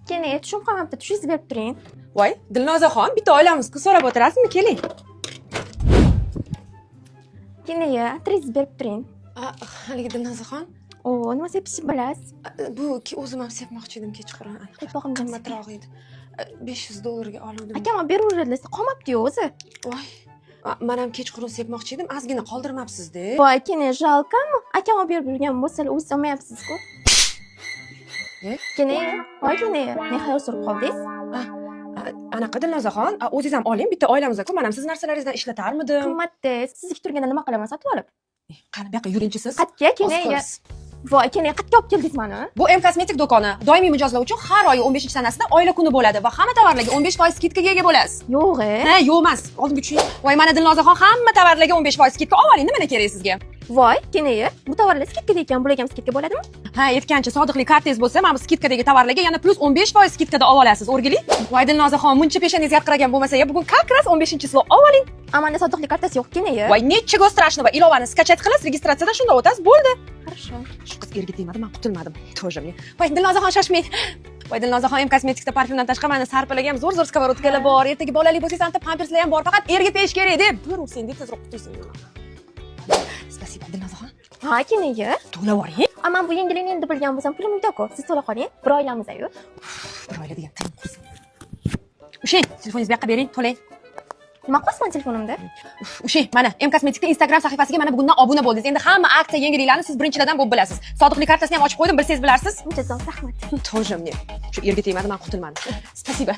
Keyin tushum qolmabdi, tushingizni berib turing. Voy, Dilnozaxon, bitta oilamiz-ku, so'rab o'tirasizmi? Keling. Keyin adresingizni berib turing. Haligi, Dilnozaxon, O, nima sepishni bilasiz? Bu o'zim ham sepmoqchi edim kechqurun. Anaqa Qalpog'imga ham seping. qimmatroq edi. 500 dollarga olgandim. Akam olib beraveradilar, qolmabdi-yu o'zi. Voy, man ham kechqurun sepmoqchi edim, ozgina qoldirmabsiz-da. Voy, keyin жалко mi? Akam olib berib yurgan bo'lsalar, o'zingiz olmayapsiz-ku. E? Keyin, voy, keyin ne xayol surib qoldingiz? Anaqa, Dilnozaxon, o'zingiz ham oling, bitta oilamiz-ku, man ham siz narsalaringizdan ishlatarmidim. Qimmatda, sizniki turganda nima qilaman sotib olib? Qani, bu yoqqa yuringchi siz. Qayerga, Oz keyin? ko'rasiz. Voy, keyin qayerga olib keldingiz mani? Bu M Kosmetik do'koni. Doimiy mijozlar uchun har oyi 15 sanasida oila kuni bo'ladi va hamma tovarlarga 15% скидка ga ega bo'lasiz. Yo'q, e. Ha, yo'q emas. Oldimga tushing. Voy, mana, Dilnozaxon, hamma tovarlarga 15% скидка olib oling. Nima kerak sizga? Voy, keyin bu tovarlar скидка da ekan, bularga ham скидка bo'ladimi? Ha, aytgancha, sodiqlik kartangiz bo'lsa, mana bu скидка dagi tovarlarga yana плюс 15% скидка da olib olasiz. O'rgili. Voy, Dilnozaxon, muncha peshanangiz yarqiragan bo'lmasa, ya bugun как раз 15 число olib oling. A menda sodiqlik kartasi yo'q, keyin. Voy, ничего страшного. Ilovani скачать qilasiz, registratsiyadan shunda o'tasiz, bo'ldi. Хорошо. Shu qiz erga tegmadi, man qutulmadim. Тоже мне. Voy, Dilnozaxon, shoshmang. Voy, Dilnozaxon, M Kosmetikda parfyumdan tashqari mana sarpalarga ham zo'r zo'r сковородка lar bor. Ertaga bolali bo'lsangiz, anta pamperslar ham bor. Faqat erga tegish kerak deb. Bir ursang deb tezroq qutulsin. Спасибо, Dilnozaxon. Ha, keyin. To'lab yuboring. A man bu yangilikni endi bilgan bo'lsam, pulim uyda-ku. Siz to'la qoling. Bir oilamiz-ku. Bir oila degan tilim qursin. Ushang, telefoningizni bu yoqqa bering, to'lang. Nima qilyapsan telefonimda? Ushang, mana M Kosmetikda Instagram sahifasiga mana bugundan obuna bo'ldingiz. Endi hamma aksiya, yangiliklarni siz birinchilardan bo'lib bilasiz. Sodiqlik kartasini ham ochib qo'ydim, bilsangiz bilarsiz. Uncha zo'r, rahmat. Тоже мне. Shu erga tegmadi, man qutulmadim. Спасибо.